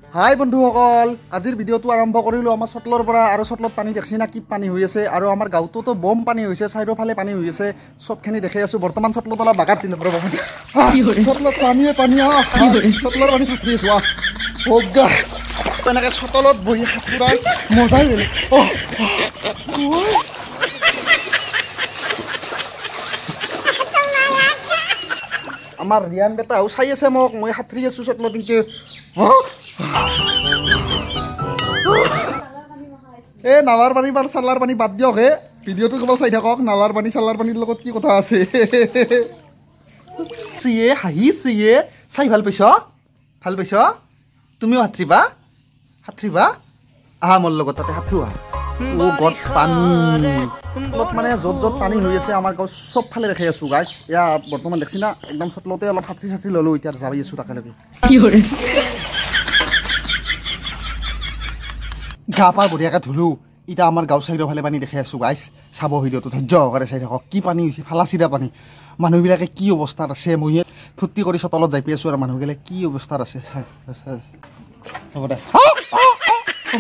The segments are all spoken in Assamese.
হাই বন্ধুসকল, আজিৰ ভিডিঅ'টো আৰম্ভ কৰিলোঁ আমাৰ চতলৰ পৰা। আৰু চতলত পানী দেখছি না, কি পানী হৈ আছে। আৰু আমাৰ গাঁৱটোতো বম পানী হৈছে, চাইডৰ ফালে পানী হৈ আছে, চবখিনি দেখাই আছোঁ। বৰ্তমান চতলত অলপ বাগাত দিলোঁ। ৰ'ব, চতলত পানীয়ে পানী। চতলৰ পানী থাকি আছোঁ। আহ এনেকৈ চতলত বহি সাঁতোৰাৰ মজাই বেলেগ। আমাৰ ৰিয়ান বেটাও চাই আছে মোক, মই সাঁতুৰি আছোঁ চতলত। কিন্তু এই নালাৰ পানী বা চালাৰ পানী বাদ দিয়ক হে, ভিডিঅ'টো কেৱল চাই থাকক। নালাৰ পানী চালাৰ পানীৰ লগত কি কথা আছে? চিয়ে হাঁহি চিয়ে চাই ভাল পাইছ? ভাল পাইছ? তুমিও সাঁতুৰিবা? সাঁতুৰিবা? আহা মোৰ লগত তাতে সাঁতুৰো আহা। অ' গদ পানী অলপ মানে য'ত য'ত পানী হৈ আছে আমাৰ গাঁও চবফালে দেখাই আছোঁ গাইছ। এয়া বৰ্তমান দেখছি না, একদম চতলতে অলপ সাঁতুৰি চাঁতুৰি ল'লোঁ, এতিয়া যাবি আছোঁ তাকেলৈকে। গা পা বঢ়িয়াকৈ ধুলোঁ, এতিয়া আমাৰ গাঁও চাইডৰ ফালে পানী দেখাই আছোঁ গাইছ। চাব ভিডিঅ'টো ধৈৰ্য সহকাৰে চাই থাকক। কি পানী হৈছে, ফালা চিৰা পানী, মানুহবিলাকে কি অৱস্থাত আছে। মই ফূৰ্তি কৰি চতলত যাই পাই আছোঁ আৰু মানুহগিলাক কি অৱস্থাত আছে। হ'ব দে,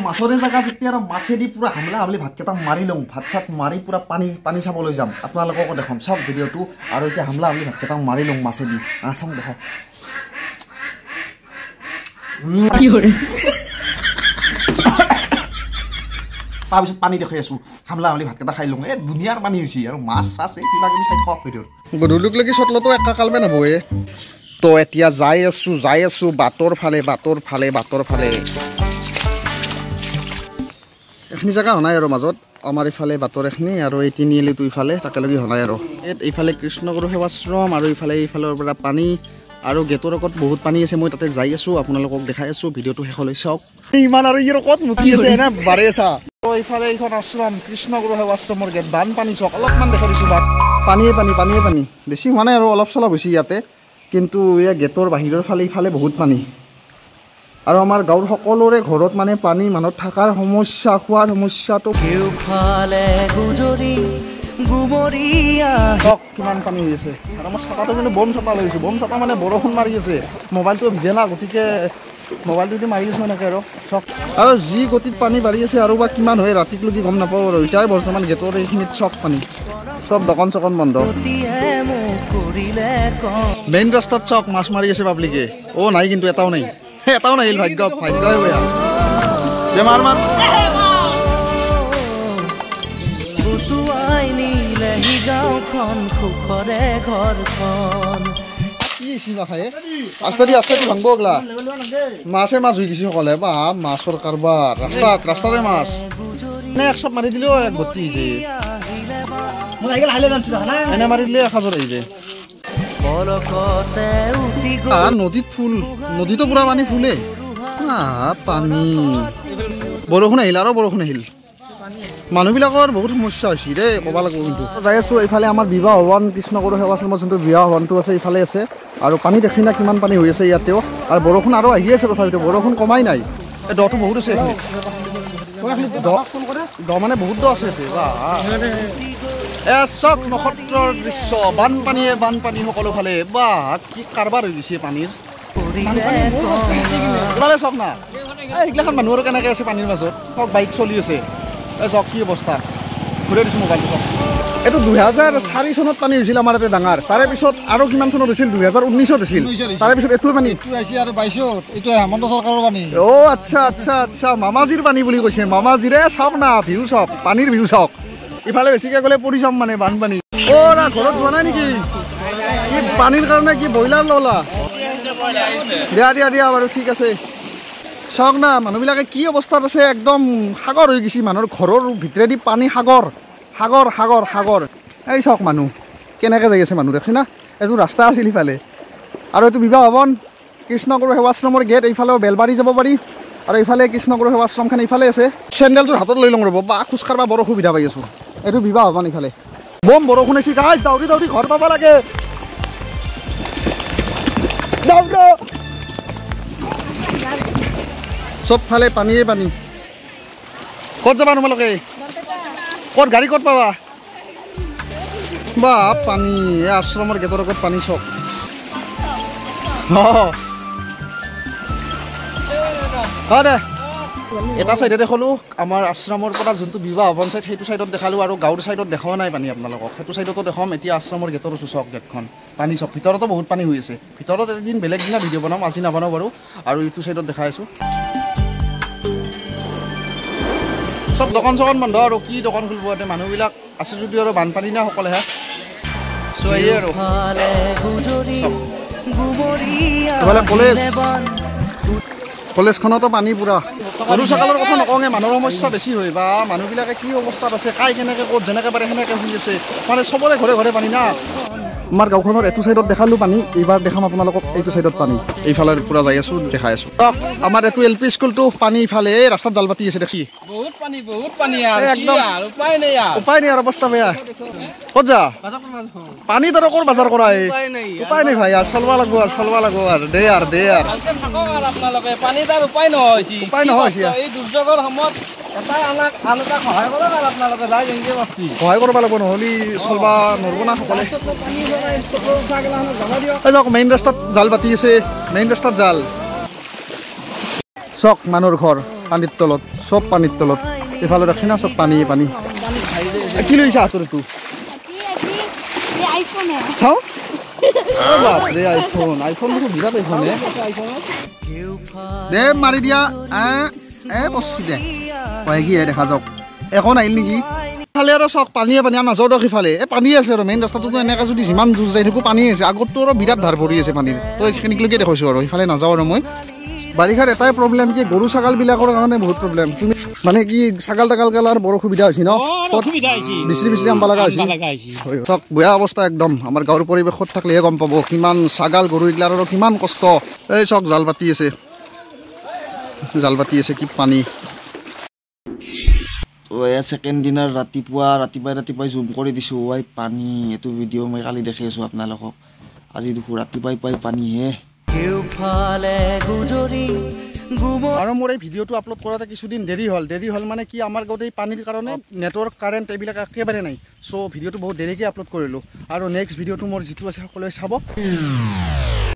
মাছৰে জেগা যেতিয়া আৰু মাছেদি পূৰা হামলা হামলি ভাতকেইটা মাৰি লওঁ। ভাত চাত মাৰি পূৰা পানী পানী চাবলৈ যাম, আপোনালোককো দেখাম। চাওক ভিডিঅ'টো। আৰু এতিয়া হামলা হামলি ভাতকেইটা মাৰি লওঁ মাছেদি। চাওক দেখাওক। তাৰপিছত পানী দেখাই আছোঁ। হামলা হামলি ভাতকেইটা খাই লওঁ। এই ধুনীয়াৰ পানী হৈছে আৰু মাছ চাছ এই কিবা কিবি চাই থাকক ভিডিঅ'ত। গধূলিক লাগি চতলতো একা কালমে নবহে। তো এতিয়া যাই আছোঁ, যাই আছোঁ বাটৰ ফালে, বাটৰ ফালে, বাটৰ ফালে। এইখিনি জেগা হোৱা নাই আৰু মাজত আমাৰ ইফালে বাটৰ এইখিনি আৰু এই তিনিআলিটো ইফালে তাকেলগে হোৱা নাই। আৰু এইফালে কৃষ্ণগুৰু সেৱাশ্ৰম আৰু ইফালে এইফালৰ পৰা পানী আৰু গেটৰ আগত বহুত পানী আছে। মই তাতে যাই আছোঁ, আপোনালোকক দেখাই আছোঁ। ভিডিঅ'টো শেষলৈ চাওক। ইমান আৰু ইয়াৰ ক'ত মুতি আছে এনে বাৰে আছা। এইফালে এইখন আশ্ৰম, কৃষ্ণগুৰু সেৱাশ্ৰমৰ গেট। বানপানী চাওক, অলপমান দেখাই দিছোঁ। বাট পানীয়ে পানী, পানীয়ে পানী। বেছি হোৱা নাই আৰু অলপ চলপ হৈছে ইয়াতে, কিন্তু এয়া গেটৰ বাহিৰৰ ফালে ইফালে বহুত পানী। আৰু আমাৰ গাঁৱৰ সকলোৰে ঘৰত মানে পানী, মানুহ থকাৰ সমস্যা, খোৱাৰ সমস্যাটো। কিমান পানী হৈ আছে। আৰু আমাৰ ছাতাটো কিন্তু বম ছাতা লৈ গৈছোঁ। বম ছাতা মানে বৰষুণ মাৰি আছে, মোবাইলটো ভিজে না, গতিকে মোবাইলটো দি মাৰি আছোঁ এনেকৈ। আৰু চক আৰু যি গতিত পানী বাঢ়ি আছে আৰু বা কিমান হয় ৰাতিকলৈকে গম নাপাওঁ। আৰু এতিয়াই বৰ্তমান গেটৰ এইখিনিত চক পানী, চব দোকান চকান বন্ধ। মেইন ৰাস্তাত চক মাছ মাৰি আছে পাব্লিকে। অ' নাই কিন্তু এটাও নাই, এটাও নাহিল। ভাগ্য ভাগ্যই বেয়া। দে মাৰ মাৰ। কি দি আস্তে ভাংব গলা। মাছে মাছ হৈ গৈছে সকলে। বা মাছৰ কাৰবাৰ, ৰাস্তাত ৰাস্তাতে মাছ। এনে এক চপ মাৰি দিলেও এক ভৰ্তি হৈ যায়, এনে মাৰি দিলে এসাঁজত আহি যায়। নদীত ফুল, নদীতো পুৰা পানী ফুলে। পানী বৰষুণ আহিল আৰু বৰষুণ আহিল, মানুহবিলাকৰ বহুত সমস্যা হৈছে দেই, ক'ব লাগিব। কিন্তু যাই আছোঁ এইফালে আমাৰ বিবাহ ভৱন, কৃষ্ণগুৰু সেৱাশ্ৰমৰ যোনটো বিবাহ ভৱনটো আছে এইফালে আছে। আৰু পানী দেখছি না কিমান পানী হৈ আছে ইয়াতেও। আৰু বৰষুণ আৰু আহি আছে, তথাপিতো বৰষুণ কমাই নাই। এই দটো বহুত আছে, দ মানে বহুত দ আছে। চক নক্ষত্ৰৰ দৃশ্য, বানপানীয়ে বানপানী সকলো ফালে। বা কি কাৰবাৰ হৈ গৈছে পানীৰ। ইফালে চাওক না, এইগিলাখন মানুহ আৰু কেনেকৈ আছে পানীৰ মাজত। চক বাইক চলি আছে। এই চাওক কি অৱস্থা। ঘূৰাই দিছোঁ মোবাইলটো। চাওক, এইটো 2004 চনত পানী হৈছিল আমাৰ ইয়াতে ডাঙৰ। তাৰে পিছত আৰু কিমান চনত হৈছিল? 2019ত হৈছিল। তাৰে পিছত এইটো পানী। অ' আচ্ছা আচ্ছা আচ্ছা, মামাজীৰ পানী বুলি কৈছে। মামাজীৰে চাওক না ভিউ, চাওক পানীৰ ভিউ চাওক। ইফালে বেছিকৈ গ'লে পৰি যাম মানে বানপানী। অ' না ঘৰত যোৱা নাই নেকি? কি পানীৰ কাৰণে কি ব্ৰইলাৰ ল'লা? দিয়া দিয়া দিয়া বাৰু ঠিক আছে। চাওক না মানুহবিলাকে কি অৱস্থাত আছে, একদম সাগৰ হৈ গৈছে। মানুহৰ ঘৰৰ ভিতৰেদি পানী, সাগৰ সাগৰ সাগৰ সাগৰ। এই চাওক মানুহ কেনেকৈ যাই আছে মানুহ, দেখছে না? এইটো ৰাস্তা আছিল ইফালে। আৰু এইটো বিবাহ ভৱন, কৃষ্ণগুৰু সেৱাশ্ৰমৰ গেট। এইফালেও বেলবাৰী যাব পাৰি আৰু এইফালে কৃষ্ণগুৰু সেৱাশ্ৰমখন এইফালে আছে। চেণ্ডেলযোৰ হাতত লৈ লওঁ ৰ'ব, বা খোজ কাঢ়বা বৰ অসুবিধা পাই আছোঁ। এইটো বিবাহ ভৱন ইফালে। বম বৰষুণ আহিছে গাইজ, দাউৰি দাউৰি ঘৰ পাব লাগে। চবফালে পানীয়ে পানী। ক'ত যাবা তোমালোকে? ক'ত গাড়ী ক'ত পাবা? বা পানী, এই আশ্ৰমৰ গেটৰ আগত পানী চক। হয় দে। এটা চাইডে দেখালোঁ আমাৰ আশ্ৰমৰ পৰা যোনটো বিবাহ ভৱন চাইড, সেইটো চাইডত দেখালোঁ, আৰু গাঁৱৰ চাইডত দেখুওৱা নাই পানী আপোনালোকক, সেইটো চাইডতো দেখাম। এতিয়া আশ্ৰমৰ গেটৰ ওচৰ চাওক, গেটখন পানী চব, ভিতৰতো বহুত পানী হৈ আছে। ভিতৰত এদিন বেলেগ দিনা ভিডিঅ' বনাম, আজি নাবনাওঁ বাৰু। আৰু এইটো চাইডত দেখাই আছোঁ, চব দোকান চোকান বন্ধ আৰু কি দোকান খুলিব ইয়াতে, মানুহবিলাক আছে যদিও আৰু বানপানী না সকলেহে। চ' এয়ে আৰু কলেজ, কলেজখনতো পানী পূৰা। গৰু ছাগলৰ কথা নকওঁৱে, মানুহৰ সমস্যা বেছি হয় বা মানুহবিলাকে কি অৱস্থাত আছে, কাই কেনেকৈ ক'ত যেনেকৈ পাৰে সেনেকৈ শুই আছে, মানে চবৰে ঘৰে ঘৰে পানী না। আমাৰ গাঁওখনৰ এইটো চাইডত দেখালোঁ পানী, এইবাৰ দেখাম আপোনালোকক এইটো চাইডত পানী। এইফালে পূৰা যাই আছোঁ, দেখাই আছোঁ। আমাৰ এইটো এল পি স্কুলটো পানী ইফালে, এই ৰাস্তাত জাল পাতি আছে দেখি, বহুত পানী, বহুত পানী একদম, উপায় নাই, উপায় নাই আৰু, অৱস্থা বেয়া। ক'ত যা পানীত আৰু ক'ৰ বজাৰ কৰা, উপায় নাই ভাই, আৰু চলব লাগব আৰু, চলব লাগব আৰু, দে আৰু, দে আৰু। আপোনালোকে পানীত আৰু উপায় নহয়, উপায় নহয়। এই দুৰ্যোগৰ সময়ত সহায় কৰিব লাগিব, নহ'লে চলব নোৱাৰিব না সকলে। যাওক, মেইন ৰাস্তাত জাল পাতি আছে, মেইন ৰাস্তাত জাল। চক মানুহৰ ঘৰ পানীৰ তলত, চব পানীৰ তলত। এইফালে ৰাখছি না, চব পানী পানী। কি লৈছা হাতত এইটো? চাওঁ, আইফোন, আইফোন দেখোন বিৰাট আইফোন। দে মাৰি দিয়া, এ বচি দে, হয় কি দেখা যাওক। এখন আহিল নেকি ইফালে আৰু চাওক, পানীয়ে পানী। নাযাওঁ দিয়ক সিফালে, এই পানী আছে আৰু মেইন ৰাস্তাটোতো এনেকৈ যদি যিমান দূৰ যাই থাকোঁ পানী আছে। আগততো আৰু বিৰাট ধাৰ ভৰি আছে পানীৰ, তো এইখিনিলৈকে দেখুৱাইছোঁ আৰু সিফালে নাযাওঁ আৰু মই। বাৰিষাৰ এটাই প্ৰব্লেম কি, গৰু ছাগালবিলাকৰ কাৰণে বহুত প্ৰব্লেম। তুমি মানে কি ছাগাল তাগাল গেলাৰ বৰ অসুবিধা হৈছে ন, বিচৰি বিচৰি আনব লগা হৈছে। চাওক বেয়া অৱস্থা একদম। আমাৰ গাঁৱৰ পৰিৱেশত থাকিলেহে গম পাব কিমান ছাগাল গৰু এইগিলাৰ আৰু কিমান কষ্ট। এই চাওক জাল পাতি আছে, জাল পাতি আছে, কি পানী। তো এয়া ছেকেণ্ড দিনাৰ ৰাতিপুৱা, ৰাতিপুৱাই ৰাতিপুৱাই জুম কৰি দিছোঁ। ৱাই পানী, এইটো ভিডিঅ' মই কালি দেখি আছোঁ আপোনালোকক, আজি দেখোঁ ৰাতিপুৱাই পাই পানীহে। আৰু মোৰ এই ভিডিঅ'টো আপলোড কৰোঁতে কিছুদিন দেৰি হ'ল। দেৰি হ'ল মানে কি, আমাৰ গাঁৱত এই পানীৰ কাৰণে নেটৱৰ্ক কাৰেণ্ট এইবিলাক একেবাৰে নাই। চ' ভিডিঅ'টো বহুত দেৰিকৈ আপলোড কৰিলোঁ। আৰু নেক্সট ভিডিঅ'টো মোৰ যিটো আছে সকলোৱে চাব।